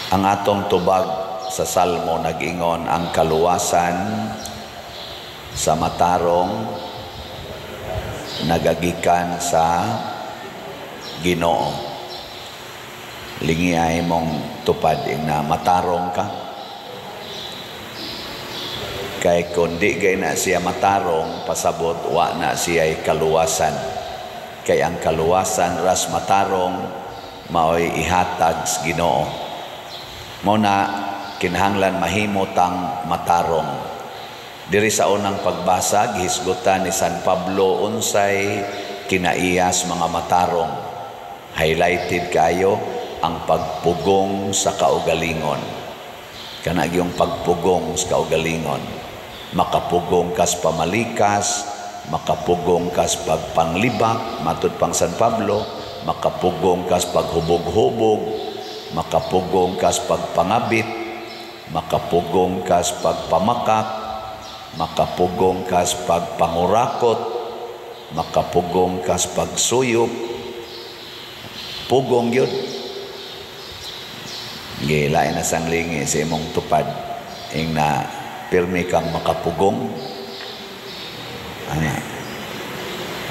Ang atong tubag sa Salmo nag-ingon ang kaluwasan sa matarong nagagikan sa Ginoo. Lingi ay mong tupad ing na matarong ka. Kay kung di gay na siya matarong, pasabot wa na siya kaluwasan. Kay ang kaluwasan ras matarong maoy ihatag sa Ginoo. Mao na kinahanglan mahimo tang matarong. Diri sa unang pagbasa, gihisgutan ni San Pablo unsay kinaiyas mga matarong. Highlighted kayo ang pagpugong sa kaugalingon. Kana gyung pagpugong sa kaugalingon. Makapugong kas pamalikas, makapugong kas pagpanglibak, matud pang San Pablo, makapugong kas paghubog-hubog, makapugong kas pagpangabit, makapugong kas pagpamakak, makapugong kas pagpangurakot, makapugong kas pagsuyop. Pugong yun. Gilain na sang lingi sa imong tupad ing na pirmi kang makapugong. Ana.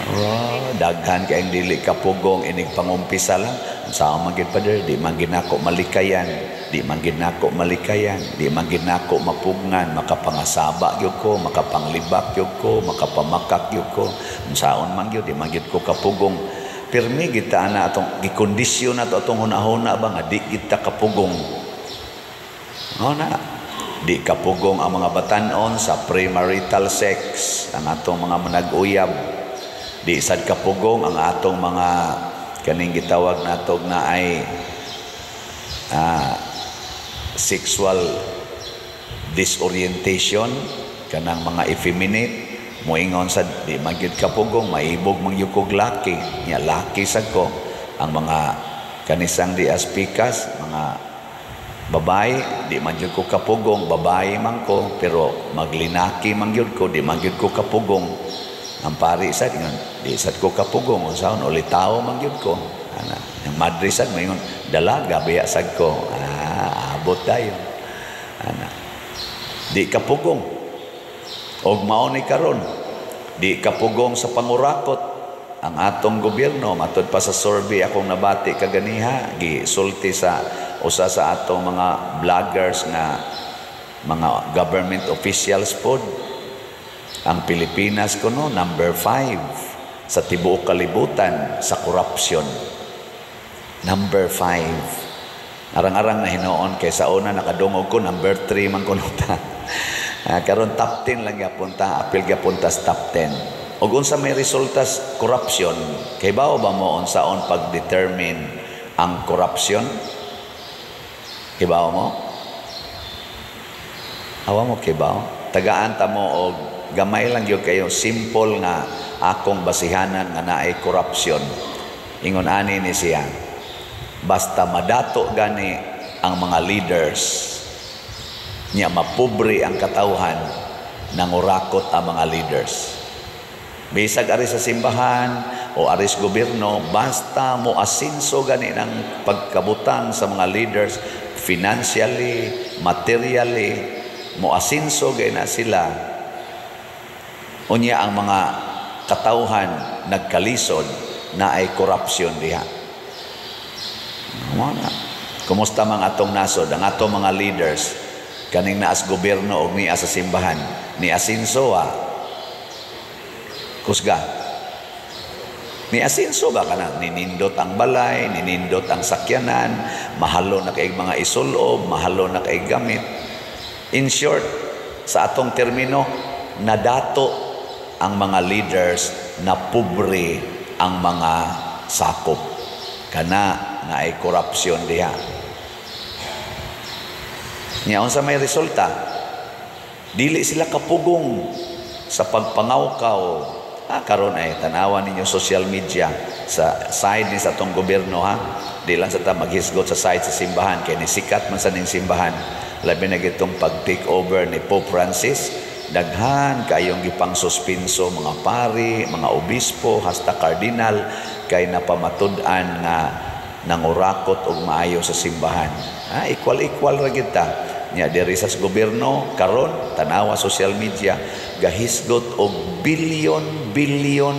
Oh, daghan kay dili kapugong inig pangumpisa lang. Sa man gid, Father, di man gid nako malikayan, di man gid nako malikayan, di man gid nako mapugngan, makapangasaba gyud ko, makapanglibak gyud ko, makapamakak gyud ko. Unsaon man gyud, di man gyud ko kapugong. Pirmi gid ta ana atong gikondisyon nato atong hunahuna ba nga di gid ta kapugong. Mao na di kapugong ang mga batan-on sa premarital sex, ang atong mga manag-uyab. Di sad kapugong ang atong mga kaning gitawag natog na ay sexual disorientation, kanang mga effeminate. Moingon sa di man gyud kapugong, maibog man gyud kog laki nya, laki sad ko. Ang mga kanisang di aspikas mga babae, di man gyud ko kapugong, babae man ko pero maglinaki man gyud ko, di man gyud ko kapugong. Ang pari sad ingon, di sad ko kapugong, unsaon, ulitawo man gyud ko. Ana, ang madre sad moingon, dalaga biya sad ko. Abot tayo ana, di kapugong. Og mao ni karon, di kapugong sa pangurakot ang atong gobyerno, matud pa sa survey akong nabati kaganiha, gisulti sa usa sa atong mga vloggers nga mga government officials pod, ang Pilipinas kuno number 5 sa tibuok kalibutan sa corruption. Number 5. Arang-arang na hinuon kay sa una nakadungog ko number 3 man kuno ta. Karon top 10 lang gyapon ta, apil gyapon ta sa top 10. Og unsa may resulta sa corruption? Kay bao ba mo unsaon pag-determine ang corruption? Kibaw mo? Awa mo kibaw? Tagaan ta mo og gamay lang gyud kayo, simple nga akong basihanan nga naay corruption. Ingon ani ni siya. Basta madato gani ang mga leaders nya mapobre ang katawhan, nangurakot ang mga leaders. Bisag ari sa simbahan o aris gobyerno, basta mo asinso gani ng pagkabutang sa mga leaders financially, materially, mo asinso gay na sila. Unya ang mga katawhan nagkalisod, na ay corruption diha. Mao na. Kumusta mang atong nasod, ang atong mga leaders kaning naas gobyerno og niya sa simbahan, ni asinso ah? Kusga. Ni asinso ba kana ninindot ang balay, ninindot ang sakyanan, mahalo na kay mga isulob, mahalo na kay gamit. In short, sa atong termino, nadato ang mga leaders na pobre ang mga sakop. Kana na ay korupsyon diha. Nya unsa may resulta? Dili sila kapugong sa pagpangawkaw. Karon ay tanawan ninyo social media sa side ni sa atong gobyerno ha. Di lang sa ta maghisgot sa side sa simbahan kay ni sikat man sa ning simbahan. Labi na gitong pag-take over ni Pope Francis, daghan kayong gipang suspinso mga pari, mga obispo, hasta kardinal kay napamatud-an nga nangurakot og maayo sa simbahan. Ah, equal-equal ra gyud ta. Nya diri sa gobyerno karon, tanawa social media, gahisgot og billion, billion,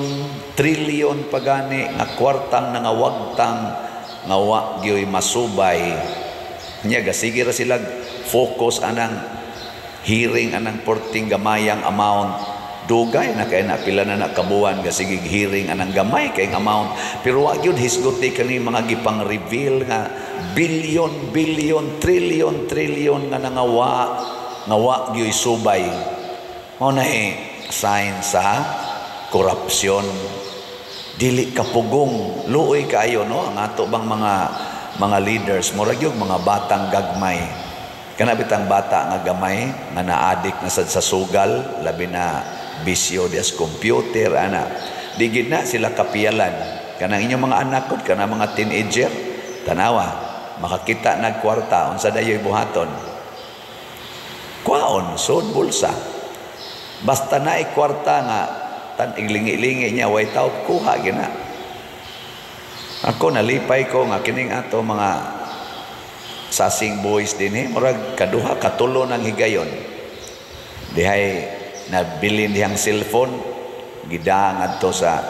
trillion pagani nga kwartang nangawagtang nga wa gyoy masubay. Nya gasige ra sila focus anang hearing anang porting gamayang amount. Dugay na kay na, pila na na kabuan gasige hearing anang gamay kay amount, pero wa gyud hisguti kani mga gipang reveal nga billion, billion, trillion, trillion nga nangawa nga wa gyoy subay. Mao na eh sign sa korupsyon. Dili kapugong, luoy kaayo, no, ang ato bang mga leaders, murag yung mga batang gagmay. Kana bitang bata nga gamay nga naadik na sad sa sugal, labi na bisyo dias computer ana. Di gid na sila kapiyalan. Kanang inyong mga anak kod, kana mga teenager, tanawa, makakita nag kwarta, unsa dayoy buhaton? Kwaon sud bulsa. Basta na kwarta nga tan iglingi-lingi niya way taw, kuha gina. Ako nalipay ko nga kining ato mga sasing boys dinhi, murag kaduha katulo ng higayon dihay nabilin dihang cellphone, gida ngadto sa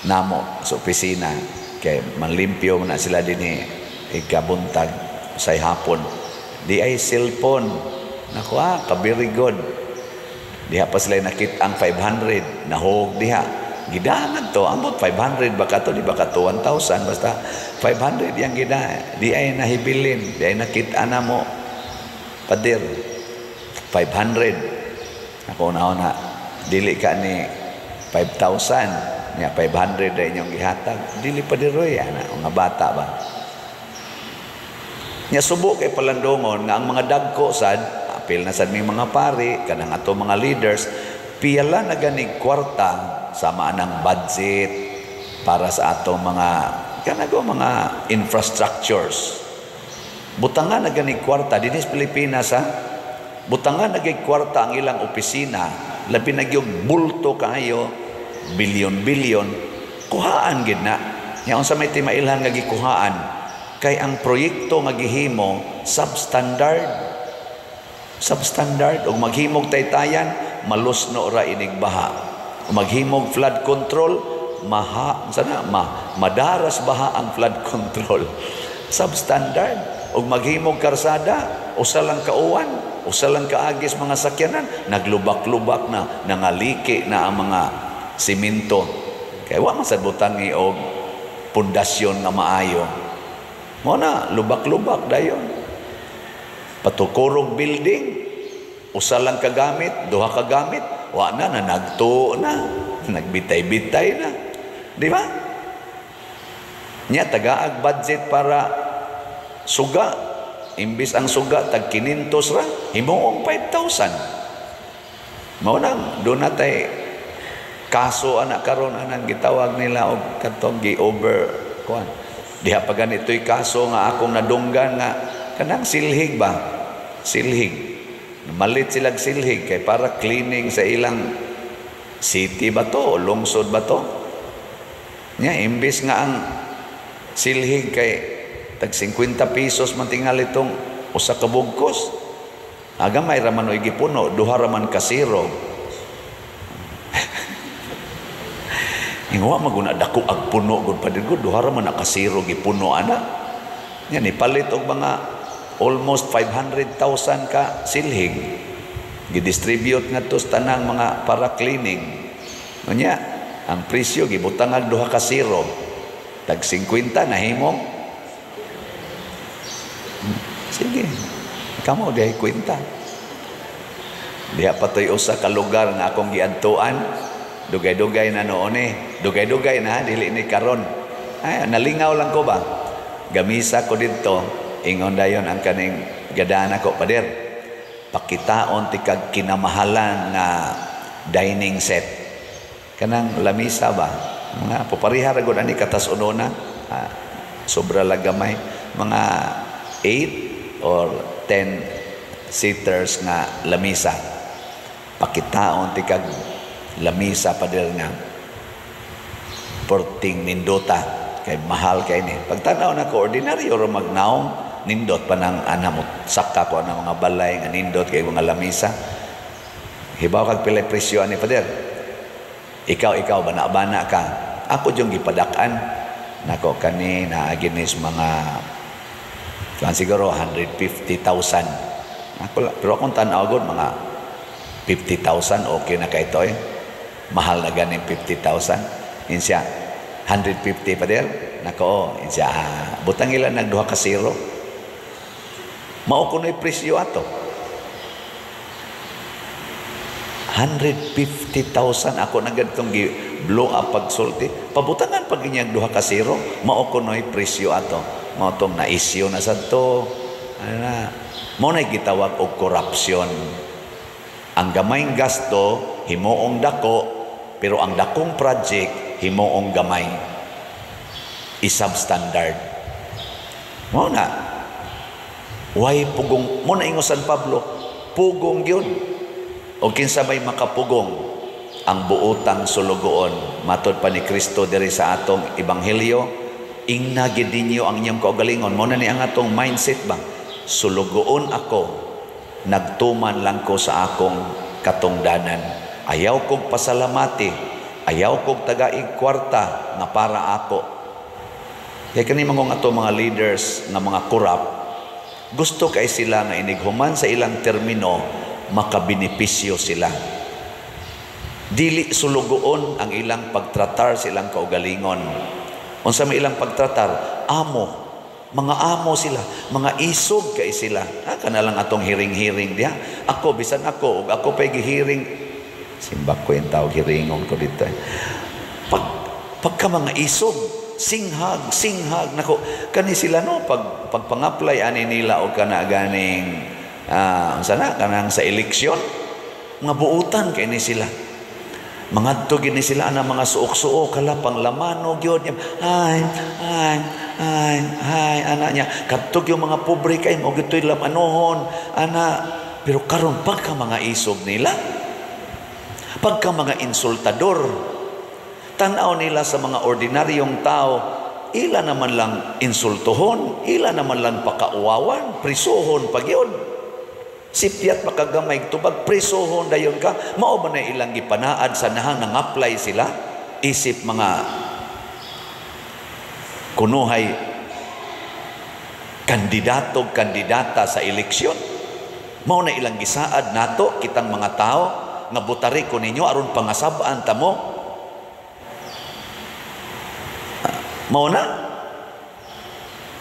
namo sa opisina kay manlimpyo na sila dinhi ikabuntag say hapon. Di ay cellphone nako, ah, ka very good. Diha pa sila nakit ang 500, nahog diha, gidangan to. Ambot 500 ba ka to, di ba ka to 1,000, basta 500 yang gida. Di ay nahibilin, di ay nakita na mo, pader, 500. Ako na na dili ka ni 5,000 nya, 500 na inyong gihatag. Dili pa diroy ana mga bata ba nya. Subo kay palandongon nga ang mga dagko sad, apil na sad ming mga pari, kanang ato mga leaders, piyala na ganig kwarta sama anang budget para sa ato mga kanago mga infrastructures. Butangan na ganig kwarta dinhi sa Pilipinas, ha. Butangan na ganig kwarta ang ilang opisina, labi na gyud bulto kaayo, bilyon-bilyon, kuhaan gid na. Nya unsa may timailhan nga gikuhaan? Kay ang proyekto nga gihimo substandard. Substandard. Ug maghimog taytayan, malusno ra inig baha. Ug maghimog flood control, maha sana ma madaras baha ang flood control. Substandard. Ug maghimog karsada, usa lang kauwan, usa lang kaagis mga sakyanan, naglubak-lubak na, nangaliki na ang mga simento. Kay wa man sad butangi og pundasyon nga maayo. Mo na lubak-lubak dayon. Patukurog building, usa lang kagamit, duha kagamit, wa na, nanagto na, nagbitay-bitay na. Di ba? Nya tagaag budget para suga, imbis ang suga tag 500 ra, himuong 5,000. Mao nang doon na tay kaso ana karon anang gitawag nila og katong gi over kuan. Diha pa ganito'y kaso nga akong nadunggan nga kanang silhig ba? Silhig. Malit silag silhig kay para cleaning sa ilang city ba to o lungsod ba to? Nya imbis nga ang silhig kay tag 50 pesos man tingali itong usa ka bugkos. Aga may raman oy gipuno, duha raman ka zero. Ingon maguna dako ag puno gud pa gud, duha ra man ka zero gipuno ana. Nya nipalit og mga almost 500,000 ka silhig. Gidistribute ngadto sa tanang mga para cleaning. Unya, ang presyo gibutangag duha ka zero. Tag 50 nahimong. Sige. Kamo dihay kwenta. Diha pa to'y usa ka lugar nga akong giadtuan. Dugay-dugay na noon eh. Dugay-dugay na, dili ni karon. Ay, nalingaw lang ko ba? Gamisa ko didto, ingon dayon ang kaning gadana ko, pader. Pakitaon ti kag kinamahalan nga dining set. Kanang lamisa ba? Mga popariha ra gud ani katas-unona. Ah, sobra lang gamay. Mga 8 or 10 seaters nga lamisa. Pakitaon ti kag lamisa, pader, nga porting nindota. Kay mahal kay ni. Pagtanaw na ko, ordinaryo ro magnaong, nindot pa nang ana mo saka ko ang mga balay nga nindot kay mga lamisa. Hibaw kag pilay presyo ani, Pader? Ikaw bana-bana ka. Ako yung gipadak-an nako kani naa ginis mga kuan siguro 150,000. Ako pero akong tan-aw gud, mga 50,000 okay na kay ito eh. Mahal na ganing 50,000. Insiya 150, Pader. Nako, oh, insiya ah, butang ila nag duha ka zero. Mao kuno'y presyo ato. 150,000 ako na ganitong gi blow up pagsulti. Pabutangan pag inyang duha ka zero, mao kuno'y presyo ato. Mao tong na-issue na sadto. Ano na? Mao na gitawag og corruption. Ang gamayng gasto himuong dako, pero ang dakong project himuong gamay. I-substandard. Mao na. Why pugong mo na ingon San Pablo, pugong gyud. O kinsa may makapugong ang buotang sulugoon? Matod pa ni Kristo diri sa atong ebanghelyo, ingna gid ninyo ang inyong kaugalingon. Mo na ni ang atong mindset ba? Sulugoon ako, nagtuman lang ko sa akong katungdanan. Ayaw kog pasalamati, ayaw kog tagaig kwarta nga para ako. Kaya kani mga ato mga leaders nga mga corrupt, gusto kay sila nga inighuman sa ilang termino, makabenepisyo sila. Dili sulugoon ang ilang pagtratar sa ilang kaugalingon. Unsa may ilang pagtratar? Amo. Mga amo sila, mga isog kay sila. Ha, kana lang atong hiring-hiring diha. Ako bisan ako ug ako pay gihiring, simbak ko yung tawag, hiringon ko dito. Eh. Pagka mga isog, singhag, singhag nako kani sila no, pag pagpang-apply ani nila og kana ganing unsa na kanang sa eleksyon, mga buutan kay ni sila. Mangadto gini sila ana mga suok-suok, kala pang lamano gyud. Ay, ay, ay, ay, ana niya. Kadto yung mga pobre kay mo gitoy lamanohon ana, pero karon pagka mga isog nila, pagka mga insultador, tan-aw nila sa mga ordinaryong tao, ila naman lang insultuhon, ila naman lang pakauwawan, prisuhon pag yun. Sipyat makagamay tubag, prisuhon dayon ka. Mao ba na ilang gipanaad sa nahang nang-apply sila? Isip mga kunuhay kandidato kandidata sa eleksyon. Mao na ilang gisaad nato kitang mga tao nga butari ko ninyo aron pangasab-an tamo. Mao na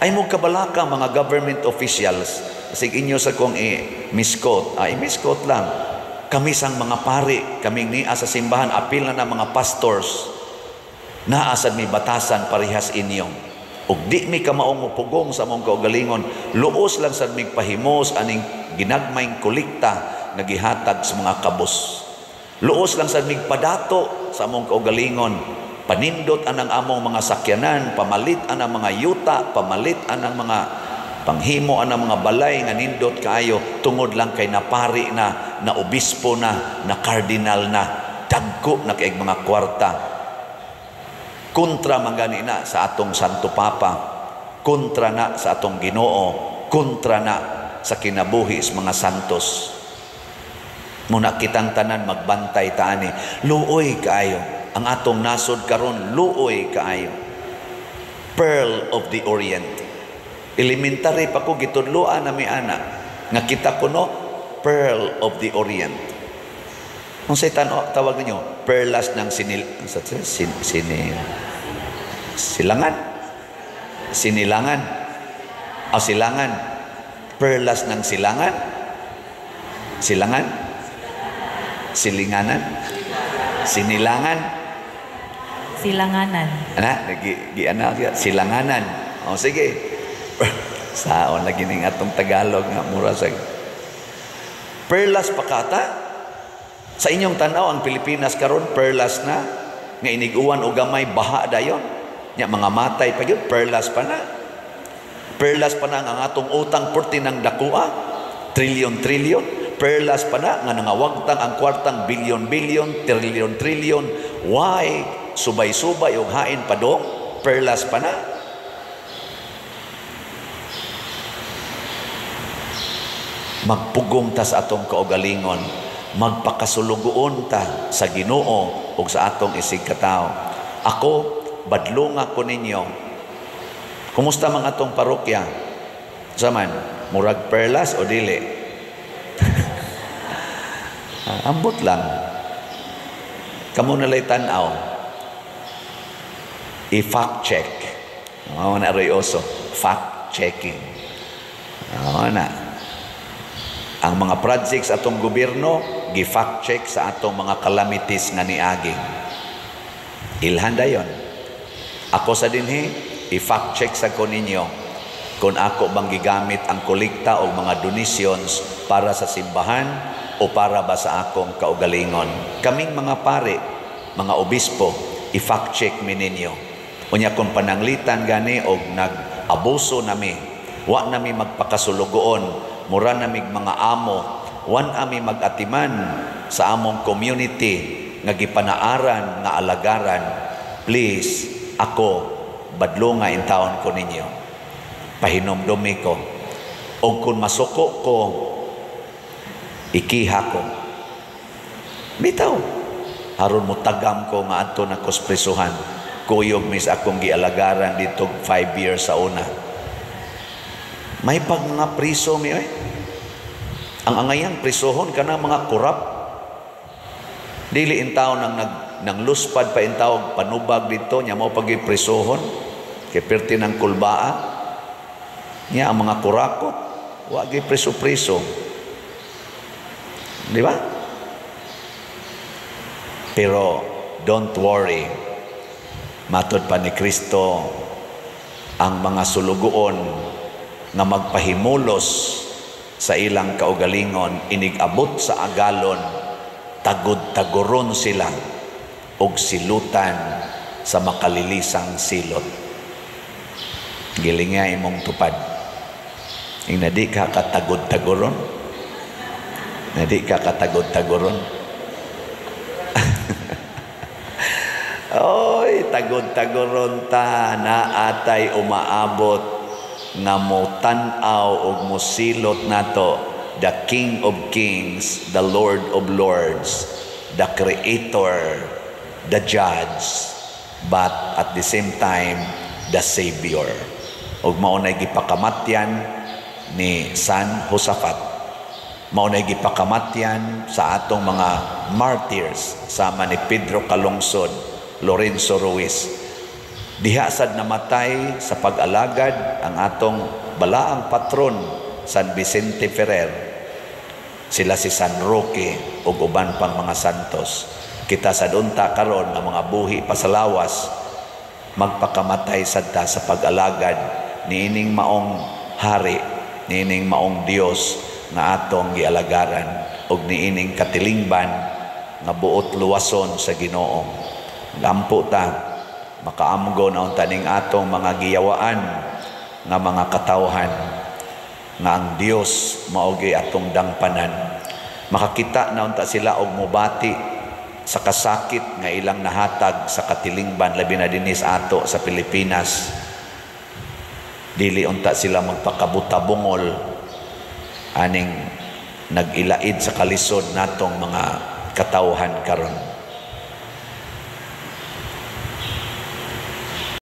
ay mo kabalaka mga government officials. Sig inyo sa kong i-misquote, i-misquote lang. Kami sang mga pari, kaming niya sa simbahan, apil na na mga pastors, naasad mi batasan parehas inyo. Ug di mi kamaong mupugong sa among kaugalingon, luos lang sad mig pahimos aning ginagmayng kolekta nga gihatag sa mga kabus. Luos lang sad mig padato sa among kaugalingon, panindot anang among mga sakyanan, pamalit anang mga yuta, pamalit anang mga panghimo anang mga balay nga nindot kaayo tungod lang kay napari na, na obispo na, na kardinal na, dagko na kay mga kwarta. Kontra man gani na sa atong Santo Papa, kontra na sa atong Ginoo, kontra na sa kinabuhi sa mga santos. Muna kitang tanan magbantay taani, luoy kaayo ang atong nasod karon, luoy kaayo. Pearl of the Orient. Elementary pa ko gitudloan na mi ana nga kita kuno Pearl of the Orient. Unsay tawag ninyo? Perlas ng sinil sin, sin, silangan. Sinilangan. O silangan. Perlas ng silangan. Silangan. Silinganan. Sinilangan. Silanganan. Ana, gi, gi ana silanganan. O sige. Saon lagi ning atong Tagalog nga mura sa perlas pakata. Sa inyong tanaw ang Pilipinas karon perlas na nga iniguan og gamay baha dayon. Nya mga matay pa gyud, perlas pa na. Perlas pa na ang atong utang perti ng dakua, trilyon-trilyon. Perlas pa na nga nangawagtang ang kwartang bilyon-bilyon, trilyon-trilyon. Why subay-subay og hain padong? Perlas pa na. Magpugong ta sa atong kaugalingon, magpakasulugoon ta sa Ginoo ug sa atong isig katawo. Ako, badlonga ko ninyo. Kumusta mga atong parokya? Saman, murag perlas o dili? Ambot lang. Kamu nalay tan-aw. I-fact check. Oo na, Roy Oso. Fact checking. Oo na. Ang mga projects atong gobyerno, gi-fact check sa atong mga calamities nga niagi. Ilhan dayon. Ako sa dinhi, i-fact check sa ko ninyo kung ako bang gigamit ang kolekta o mga donations para sa simbahan o para ba sa akong kaugalingon. Kaming mga pare, mga obispo, i-fact check mi ninyo. Unya kung pananglitan gani og nag-abuso nami, wa nami magpakasulugoon, mura nami mga amo, wan ami mag-atiman sa among community nga gipanaaran nga alagaran, please, ako badlonga intawon ko ninyo. Pahinomdumi ko. Og kung masuko ko, ikiha ko. Bitaw. Haron mo tagam ko nga adto na prisuhan. Kuyog mis akong gialagaran dito 5 years sa una. May pag mga priso mi oy. Ang angayang prisuhon kana mga korap. Dili intaw nang nag nang luspad pa intaw panubag dito nya mao pagi prisuhon kay perti ng kulbaa. Nya ang mga kurakot wa gi priso-priso. Di ba? Pero don't worry. Matod pa ni Kristo ang mga sulugoon nga magpahimulos sa ilang kaugalingon inig-abot sa agalon, tagod-tagoron sila og silutan sa makalilisang silot. Gilinga imong tupad. Ing nadi ka katagod-tagoron. Nadi ka katagod-tagoron. Oy, tagod-tagoron ta naatay umaabot nga motan-aw og mosilot nato the King of Kings, the Lord of Lords, the Creator, the Judge, but at the same time the Savior. Og mao nay gipakamatyan ni San Josafat. Mao nay gipakamatyan sa atong mga martyrs sama ni Pedro Calungsod, Lorenzo Ruiz. Diha sad namatay sa pag-alagad ang atong balaang patron San Vicente Ferrer. Sila si San Roque ug uban pang mga santos. Kita sad unta karon nga mga buhi pa sa lawas magpakamatay sad ta sa pag-alagad niining maong hari, niining maong Dios nga atong gialagaran ug niining katilingban nga buot luwason sa Ginoo. Gampo ta makaamgo na unta ning atong mga giyawaan nga mga katawhan nga ang Dios mao gyud atong dangpanan. Makakita na unta sila og mobati sa kasakit nga ilang nahatag sa katilingban, labi na dinhi sa ato sa Pilipinas. Dili unta sila magpakabutabungol aning nag-ilaid sa kalisod natong mga katawhan karon.